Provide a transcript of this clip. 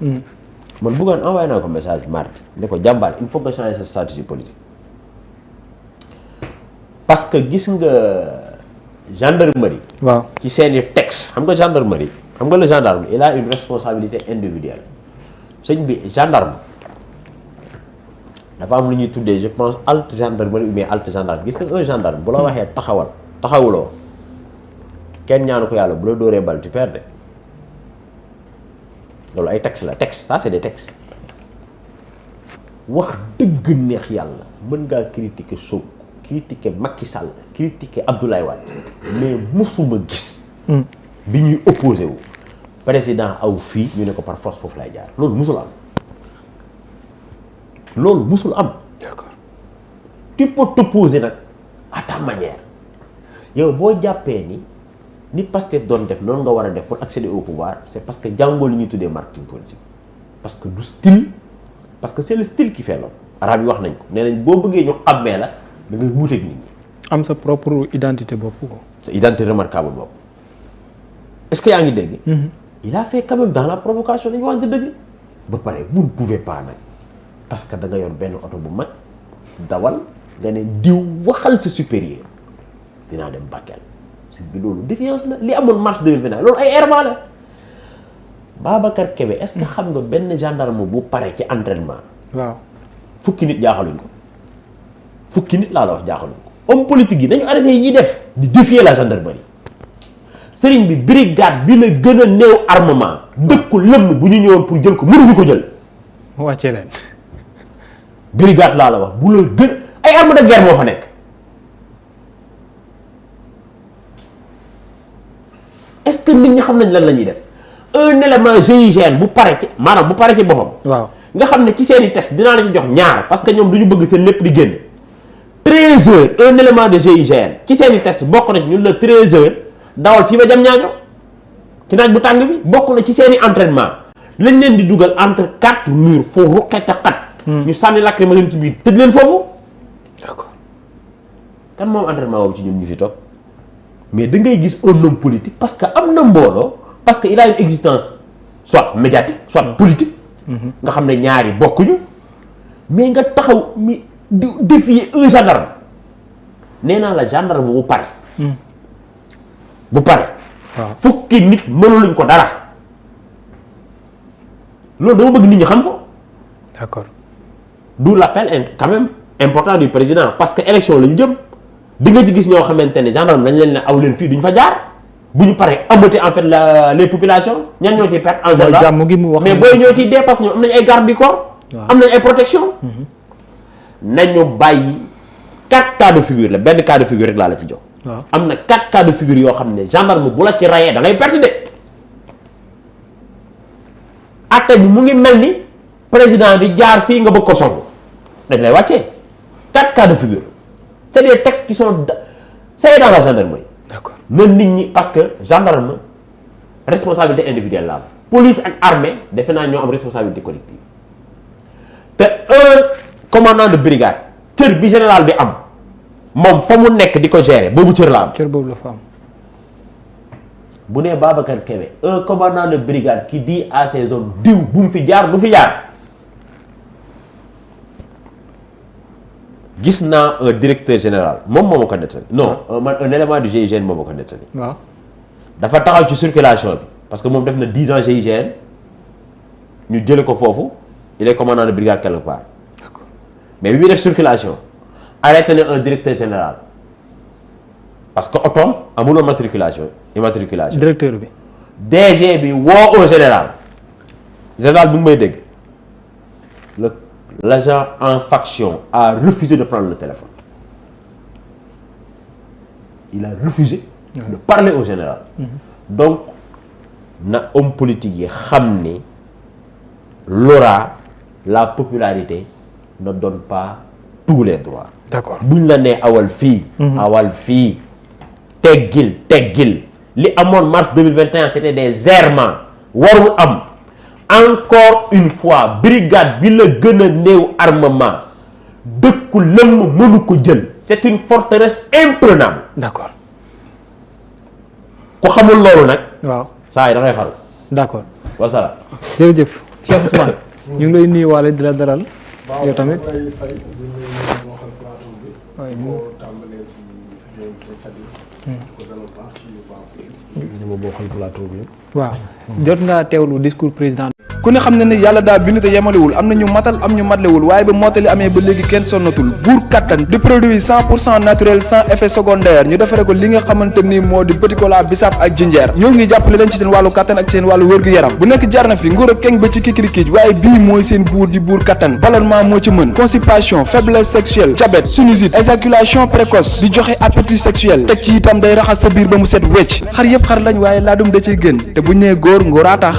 man Bougane envoyé naa ko message mardi ne ko jàmbaar il faut que changer sa stratégie politique parce que gis nga gendarmerie. waaw ci seeni texte xam nga gendarmerie xam nga le gendarme il a une responsabilité individuelle sëñ bi gendarme dafa am lu ñuy tuddee je pense halte gendarmerie ou bien halte gendarme gis nga un gendarme bu la waxee taxawuloo kenn ñaanu ko yàlla bu la dóoree bal tu perds de loolu ay texte la texte ça c'est des textes wax dëgg neex yàlla mën ngaa critiquer Sonko critiquer Macky Sall critiquer Abdoulaye Wade mais musuma gis bi ñuy opposé wu président aw fii ñu ne ko par force foofu lay jaar loolu musul am d'accord tu peux t'opposer nag à ta manière yow boo jàppee ni Pastef doon def noonu nga war a def pour accéder au pouvoir c'est parce que jàngoo li ñuy tuddee marketing politique parce que du style parce que c'est le style qui fait l'homme arabe yi wax nañ ko nee nañ boo bëggee ñu xàmmee la da ngay wuuteeg nit ñi am sa propre identité bopp ko sa identité remarquable bopp est-ce que yaa ngi dégg il a fait quand même dans la provocation dañu waxante dëgg ba pare vous ne pouvez pas nag parce que da nga yor benn oto bu mag dawal nga ne diw waxal sa supérieur dinaa dem Bakel si bi loolu défiance la li amoon mars 2021 loolu ay errement la Babacar Kébé est-ce que xam nga benn gendarme bu pare ci entraînement waaw fukki nit jaaxaluñ ko fukki nit laa la wax jaaxaluñ ko homme politique yi nañu arrêté yi ñuy def di défier la gendarmerie sëriñ bi brigade bi la gën a néew armement dëkku lëmm bu ñu ñëwoon pour jël ko mënuñu ko jël wàccee leen brigade laa la wax bu la gën ay arme de guerre moo fa nekk est-ce que nit ñi xam nañ lan la ñuy def un élément GIGN bu pare ci maanaam bu pare ci boppam waaw nga xam ne ci seeni test dinaa la ci jox ñaar parce que ñoom du ñu bëgg seen lépp di génn 13 heures un élément de GIGN ci seeni test bokk na ci ñun la 13 heures dawal fii ba jam ñaaño ci naaj bu tàng bi bokk na ci seeni entraînement lañ leen di dugal entre 4 murs foo ruqete xat ñu sànni lacrymogène ci biir tëj leen foofu d'accord kan moom entraînement boobu ci ñun ñu fi toog mais da ngay gis un homme politique parce que am na mbooloo parce que il a une existence soit médiatique soit politique nga xam ne ñaari bokkuñu mais nga taxaw mi di défier un gendarme nee naa la gendarme bu pare waaw fukki nit mënuluñ ko dara loolu dama bëgg nit ñi xam ko d'accord d'où l'appel quand même important du président parce que élection la ñu jëm di nga ci gis ñoo xamante ne gendarme dañ leen ne aw leen fii duñ fa jaar bu ñu paree embêter en fait les populations ñan ñoo ciy perte en général jàmm gi mu wax mais booy ñoo ciy dee parce que ñoom am nañ ay garde du corps am nañ ay protection nañu bàyyi 4 cas de figure la benn cas de figure rek laa la ci jox am na 4 cas de figure yoo xam ne gendarme bu la ci rayee da ngay perte de atte bi mu ngi mel ni président di jaar fii nga bëgg ko song dañ lay wàccee 4 cas de figure c'est des textes qui sont c'est dans la gendarmerie d'accord na nit ñi parce que gendarme responsabilité individuelle la am police ak armée defe naa ñoo am responsabilité collective te un commandant de brigade cër bi général bi am moom fa mu nekk di ko gérer boobu cër la am cër boobu la fa am bu nee Babacar Kébé un commandant de brigade qui dit à ses hommes diw bu mu fi jaar du fi jaar gis naa un directeur général moom moo ma ko nettali non man un élément du GIGN moo ma ko nettali waaw dafa taxaw ci circulation bi parce que moom def na 10 ans GIGN ñu jële ko foofu il est commandant de brigade quelque part d'accord mais bi muy def circulation arrêté na un directeur général parce que otoom amuloo matriculation immatriculation directeur bi DG bi woo au général bu ngi may dégg l'agent en faction a refusé de prendre le téléphone il a refusé de parler au général donc na homme politique yi xam ni l'aura la popularité ne donne pas tous les droits d'accord buñ la nee awal fii awal fii teggil li amoon mars 2021 c'était des errements warul am encore une fois brigade bi la gën a néew armement dëkku lëmm mënu ko jël c'est une forteresse imprenable d'accord ku xamul loolu nag waaw saa yi da ngay faru d'accord wasalaam jërëjëf Cheikh Ousmane ñu ngi lay nuyuwaale di la dalal yow tamit ñu ma bokkal plateau bi yëpp. waaw jot ngaa teewlu discours président. ku ne xam ne ne yàlla daa bind te yemalewul am na ñu matal am ñu matlewul waaye ba mottali amee ba léegi kenn sonnatul buur kattan di produit 100% naturel sans effet secondaire ñu defare ko li nga xamante ni moo di petit cola bisaab ak jinjeer ñoo ngi jàppale leen ci seen wàllu kattan ak seen wàllu wërgu-yaram bu nekk jar na fi nguur ak keng ba ci kikirikiij waaye bii mooy seen buur di buur kattan ballonnement moo ci mën constipation faiblesse sexuelle diabète sinusite éjaculation précoce di joxe appétit sexuel teg ci itam day raxas sa biir ba mu set wecc xar yëpp xar lañ waaye laadum da ciy gën te bu ñu nee góor ngóoraa tax